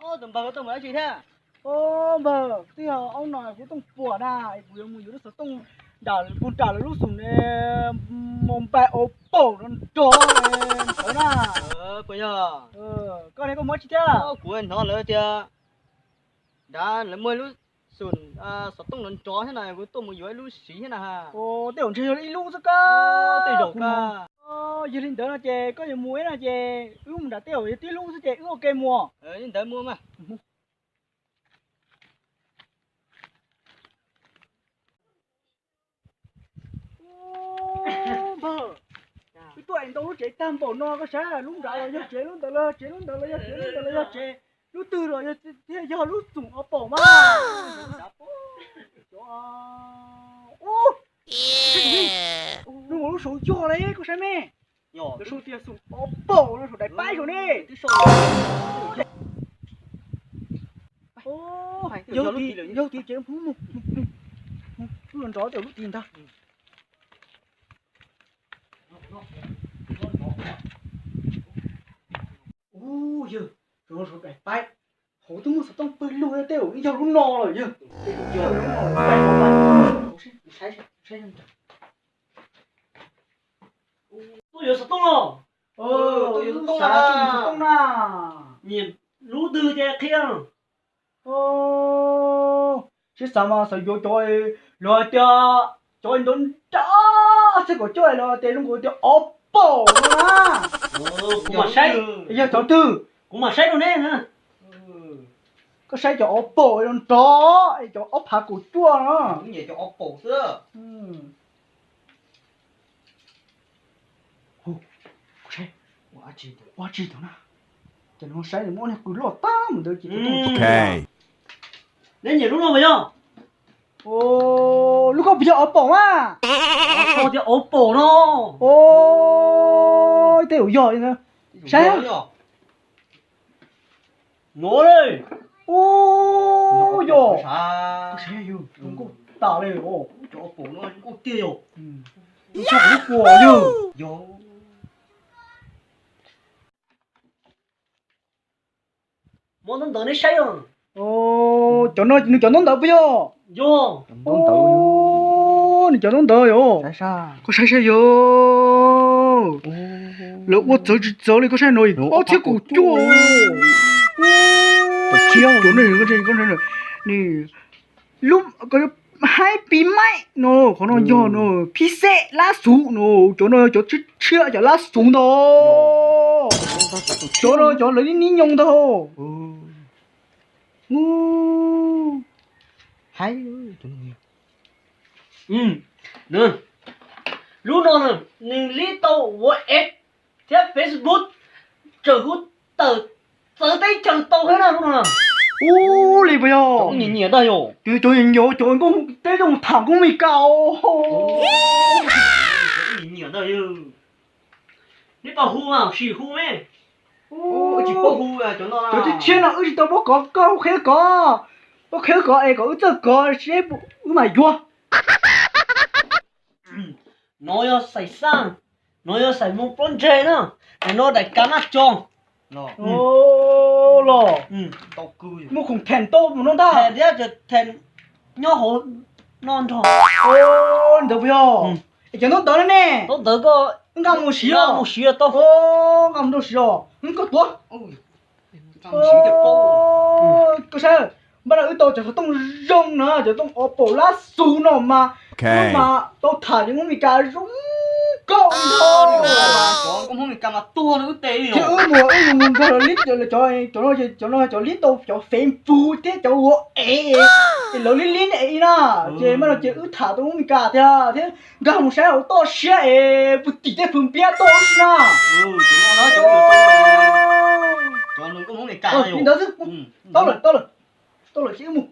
Tus npawg, koj tuaj mus dab tsi thiab? Npawg, twb yog ob no kuv tuaj puas na, kuv yuav mus yuav lub xov tooj nram, puag nram lawv lub xum ne, mos npais Oppo nrov nrov ntawd na. Puas yog? Koj ne, koj mus dab tsi thiab? Kuv hnov lawv tias nrad lawv muaj lub xum xov tooj nrov nrov thiab na, kuv tuaj mus yuav ib lub siv thiab na. Tej zaum ntshe yog ib lub xwb koj. Tej zaum koj. Yog li ntawd no ces koj yuav mus ib no ces wb mus nram tej zaum yog tib lub xwb ces wb ua ke mus. Li ntawd mus mas. Npawg, wb tuaj es ntau lub tsev tag npaum no koj saib, lub nrad los yog tsev, lub ntawd los yog tsev, lub ntawd los yog tsev, lub ntawd los yog tsev, lub ntawd los yog tsev, lub ntawd los yog tsev, lub xum Oppo mas. Ub, lub saud yog li koj saib me. Lawv sau tias xum Oppo no saum daim paib saud ne. Yog tid ces mus, wb los nrov tej lub tid ntag. Ub, yawg, saum no saum daim paib hauv twb muaj xov tooj pawg lug, tej zaum yog lub no lawm yawg. Tej zaum yog lub no lawm, saib, saib. Tuaj yuav xov tooj los? Tuaj yuav xov tooj na. Nyiam lub twg ces qhia. Siab xav mas xav yuav cov, lawv hais tias cov nrov nrov txhiab kaum cuaj, lawv hais tias zoo nkaus tias Oppo no na. Kuv mam saib. Yog cov twg? Kuv mam saib rau neb na. Koj saib cov Oppo no nrov, cov ob phav kaum cuaj no. Nyiam cov Oppo xwb. Ua tsi tau na? Ces nws saib nws muab niag qws loj tag mus ntawd ces. Neb nyiam lub no puas yog? Lub koj puas yog Oppo mas? Tias Oppo no. Tej zaum yog. Saib. No le. Ub, yog. Saib yog zoo nkauj tas li os. Cov Oppo no zoo nkauj tiag yog. Tus tshaj kuv lub puas yog. Yog. Muab ntaub ntawv neb saib os. Cov no nws cov ntaub ntawv puas yog? Yog. Nws cov ntaub ntawv yog. Koj saib saib yog. Lawv ua txawv tsis txawv li, koj saib no, ob txhiab kaum cuaj. Cov no, lub Happy Mate no, qhov no yog no, Pixel lab xuv no, cov no cov tshiab tshiab cov lab xuv ntag. Cov no cov lawv nib nib nyoos ntag. Lub no nws lib tau WhatsApp thiab Facebook, tsaws hu tawm txawv teb chaws tau thiab na lub no. Ub, li puas yog? Nyiam nyiam ntag yog. Cov nyiam nyiam cov nkauj teb zoo tham nkauj Mes Kas os. Nyiam nyiam ntag. Neb puas hu mas sim hu me. Tsis paub hu cov no. Cov tshiab tshiab no wb tsis tau paub kov, koj qhia kov, koj qhia kov es kom wb txawj kov, wb mam yuav. No yog xaim xaj, no yog xaim mus plaub ntseg na, no daim kav maj co. Los muaj khoom them tau mus no ntag. Them thiab them nyob hauv no nrog. Ntawd puas yog? Es cov ntaub ntawv ne? Ntaub ntawv koj nqa mus siv, mus siv tau. Nqa mus rau siv os, koj tuav. Koj saib, npaj no wb tau cov xov tooj zoo na, cov tooj Oppo lab xuv no mas, wb mas tau tham cov nkauj Mes Kas zoo nkauj ntag. Cov nkauj Hmoob Mes Kas mas tuag rau wb tes li. Thiab wb mus wb mus mus nrog lawv lib, cov, cov no cov lib tau cov Facebook thiab cov ua es, es lawv lib lib es na, ces npaj no ces wb tham tau nkauj Mes Kas tiag thiab nkag mus saib hauv toj siab es puag tim tej phwm npiab tuaj wb si na. Li ntawd xwb, tau lawm, tau lawm, tau lawm ces wb mus.